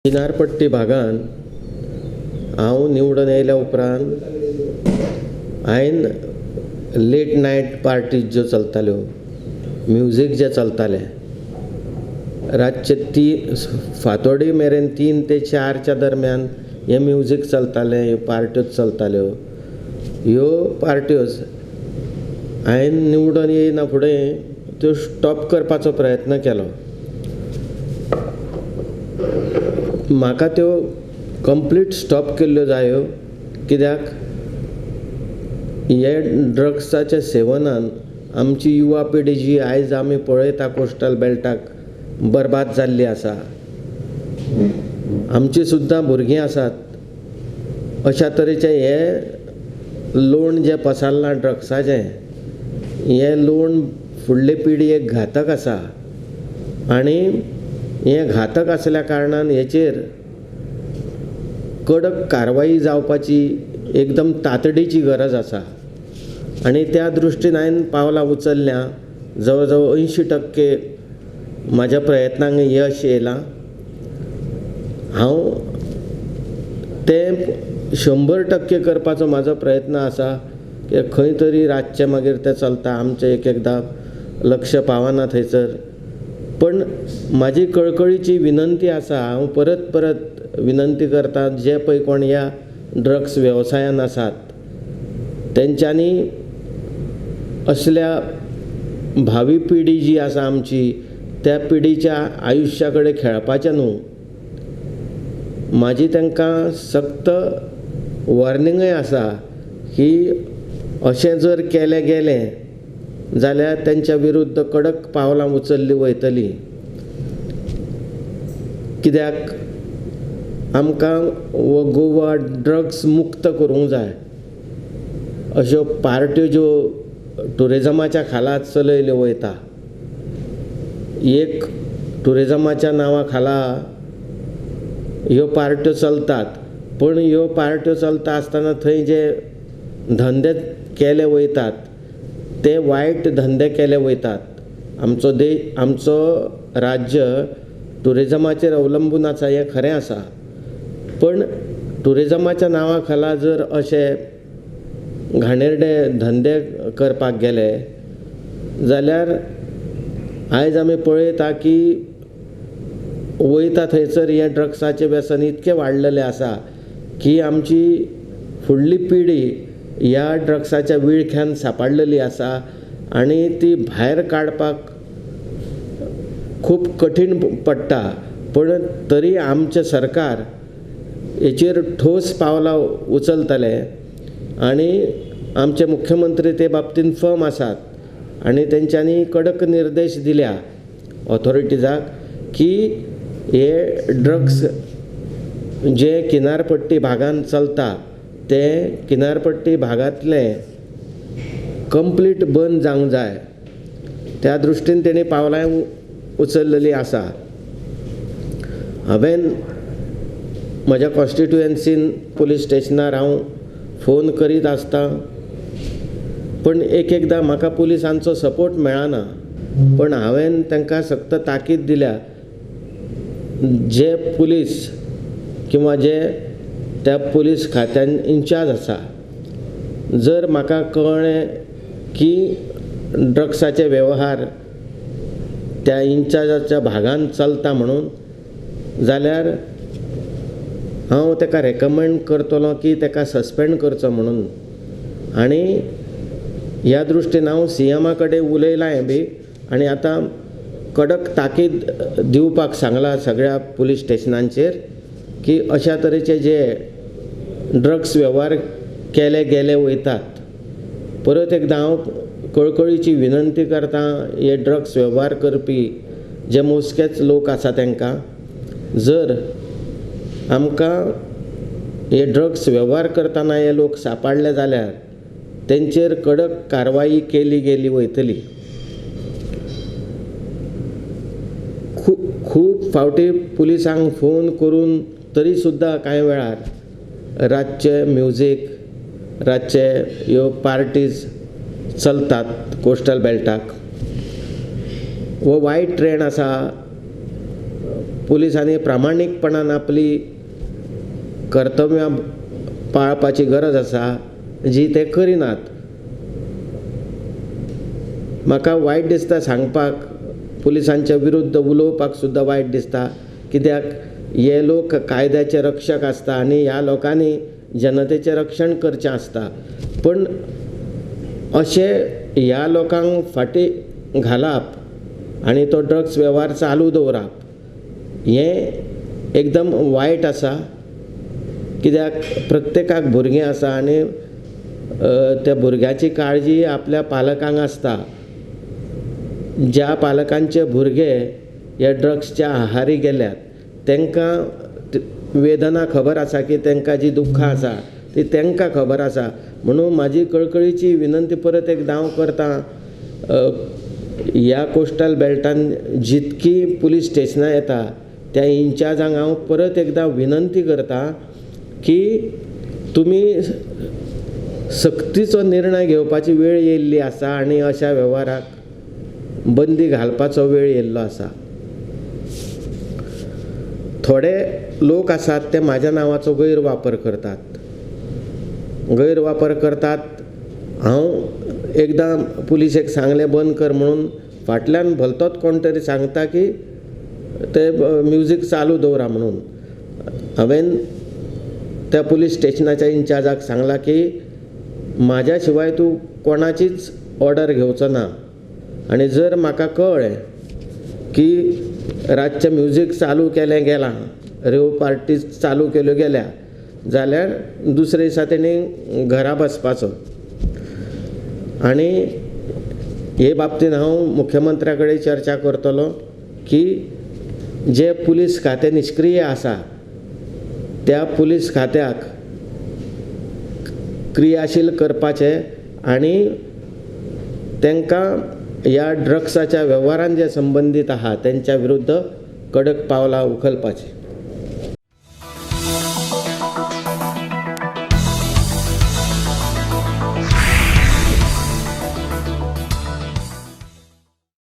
किनारपट्टी भागान हांव निवडून येयल्या उपरांत हांवें लेट नायट पार्टीज ज्यो चलताल्यो, म्युजीक जें चलतालें रातचें फांतोडे मेरेन 3 ते 4च्या दरम्यान हें म्युजीक चलतालें, ह्यो पार्ट्यो चलताल्यो। ह्यो पार्ट्योज हांवें निवडून येयना फुडें त्यो स्टॉप करपाचो प्रयत्न केलो। म्हाका त्यो कंप्लीट स्टॉप केल्ल्यो जायो, कित्याक हे ड्रग्साच्या सेवनान आमची युवा पिढी जी आयज आमी पळयता कोस्टल बेल्टाक बरबाद जाल्ली आसा। आमची सुद्दां भुरगीं आसात। अशा तरेचें हें लोण जें पसरलां ड्रग्साचें, हें लोण फुडले पिढयेक घातक आसा आनी हें घातक आसल्या कारणान हेचेर कडक कारवाई जावपाची एकदम तातडीची गरज आसा आनी त्या दृश्टीन हांवें पावलां उचलल्यां। जवळ जवळ 80% म्हाज्या प्रयत्नांक यश येयलां। हांव तें 100% करपाचो म्हाजो प्रयत्न आसा की खंय तरी रातचें मागीर तें चलता, आमचें एक एकदां लक्ष पावना थंयसर। पण म्हाजी कळकळीची विनंती आसा, हांव परत परत विनंती करता, जे पळय कोण ह्या ड्रग्स वेवसायान आसात तेंच्यांनी असल्या भावी पिढी जी आसा आमची त्या पिढीच्या आयुश्या कडेन खेळपाचें न्हू। म्हाजी तांकां सक्त वॉर्निंगय आसा की अशें जर केलें गेलें जाल्यार तेंच्या विरुद्ध कडक पावलां उचललीं वयतलीं, कित्याक आमकां हो गोवा ड्रग्स मुक्त करूंक जाय। अश्यो पार्ट्यो ज्यो ट्युरिजमाच्या खाला चलयल्यो वयता, एक ट्युरिजमाच्या नांवा खाला ह्यो पार्ट्यो चलतात, पूण ह्यो पार्ट्यो चलता आसतना थंय जे धंदे केले वयतात ते वायट धंदे केले वयतात। आमचो देश, आमचो राज्य ट्युरिजमाचेर अवलंबून आसा हें खरें आसा, पण ट्युरिजमाच्या नांवा खाला जर अशे घाणेरडे धंदे करपाक गेले जाल्यार आयज आमी पळयता की वयता थंयसर हें ड्रग्साचें व्यसन इतकें वाडलेलें आसा की आमची फुडली पिढी ह्या ड्रग्साच्या विळख्यान सापडलेली आसा आनी ती भायर काडपाक खूब कठीण पडटा। पूण तरी आमचें सरकार हेचेर ठोस पावलां उचलतलें आनी आमचे मुख्यमंत्री ते बाबतींत फर्म आसात आनी तेंच्यांनी कडक निर्देश दिल्या ऑथॉरिटीजाक की हे ड्रग्स जे किनारपट्टी भागान चलता ते किनारपट्टी भागांतलें कंप्लीट बंद जावंक जाय। त्या दृश्टीन तेणी पावलां उचललेलीं आसा। हांवें म्हज्या कॉन्स्टिट्युएन्सीन पुलीस स्टेशनार हांव फोन करीत आसता, पण एक एकदां म्हाका पुलिसांचो सपोर्ट मेळना। पण हांवें तांकां सक्त ताकीद दिल्या, जे पुलीस किंवा जे त्या पुलीस खात्यान इन्चार्ज आसा, जर म्हाका कळ्ळें की ड्रग्साचे वेव्हार त्या इन्चार्जाच्या भागान चलता म्हणून, जाल्यार हांव ताका रेकमेंड करतलो की ताका सस्पेंड करचो म्हणून। आनी ह्या दृश्टीन हांव सीएमा कडेन उलयलां बी आनी आतां कडक ताकीद दिवपाक सांगलां सगळ्या पुलीस स्टेशनांचेर की अशा तरेचे जे ड्रग्स वेव्हार केले गेले वयतात। परत एकदां हांव कळकळीची विनंती करता, हे ड्रग्स वेव्हार करपी जे मोजकेच लोक आसा तांकां, जर आमकां हे ड्रग्स वेव्हार करतना हे लोक सापडले जाल्यार तेंचेर कडक कारवाई केली गेली वयतली। खूब फावटी पुलिसांक फोन करून तरी सुद्दां कांय वेळार रातचे म्युजीक, रातचे ह्यो पार्टीज चलतात कोस्टल बेल्टाक। हो वायट ट्रेंड आसा। पुलिसांनी प्रामाणीकपणान आपली कर्तव्यां पाळपाची गरज आसा जी ते करिनात. म्हाका वायट दिसता सांगपाक, पुलिसांच्या विरुद्ध उलोवपाक सुद्दां वायट दिसता, कित्याक हे लोक कायद्याचे रक्षक आसता आनी ह्या लोकांनी जनतेचें रक्षण करचें आसता. पूण अशें ह्या लोकांक फाटीं घालप आनी तो ड्रग्स वेव्हार चालू दवरप हें एकदम वायट आसा, कित्याक प्रत्येकाक भुरगीं आसा आनी त्या भुरग्याची काळजी आपल्या पालकांक आसता. ज्या पालकांचे भुरगे ह्या ड्रग्सच्या आहारी गेल्यात तांकां वेदना खबर आसा की तांकां जी दुख्खां आसा ती तांकां खबर आसा. म्हणून म्हाजी कळकळीची विनंती परत एकदां हांव करतां, ह्या कोस्टल बेल्टान जितकी पुलीस स्टेशनां येता त्या इन्चार्जांक हांव परत एकदां विनंती करतां की तुमी सक्तीचो निर्णय घेवपाची वेळ येयल्ली आसा आनी अशा वेव्हाराक बंदी घालपाचो वेळ येयल्लो आसा. थोडे लोक आसात ते म्हाज्या नांवाचो गैरवापर करतात, गैरवापर करतात. हांव एकदां पुलिशेक सांगलें बंद कर म्हणून, फाटल्यान भलतोच कोण तरी सांगता की ते म्युजीक चालू दवरा म्हणून. हांवें त्या पुलीस स्टेशनाच्या इन्चार्जाक सांगलां की म्हाज्या शिवाय तूं कोणाचीच ऑर्डर घेवचो ना आनी जर म्हाका कळ्ळें की रातचें म्युजीक चालू केलें गेलां, रेव पार्टी चालू केल्यो गेल्या जाल्यार दुसरे दिसा तेणी घरा बसपाचो. आनी हे बाबतींत हांव मुख्यमंत्र्या कडेन चर्चा करतलो की जे पुलीस खातें निश्क्रीय आसा त्या पुलीस खात्याक क्रियाशील करपाचें आनी तांकां ह्या ड्रग्साच्या वेव्हारान जे संबंदीत आहा तेंच्या विरुद्ध कडक पावलां उखलपाचीं.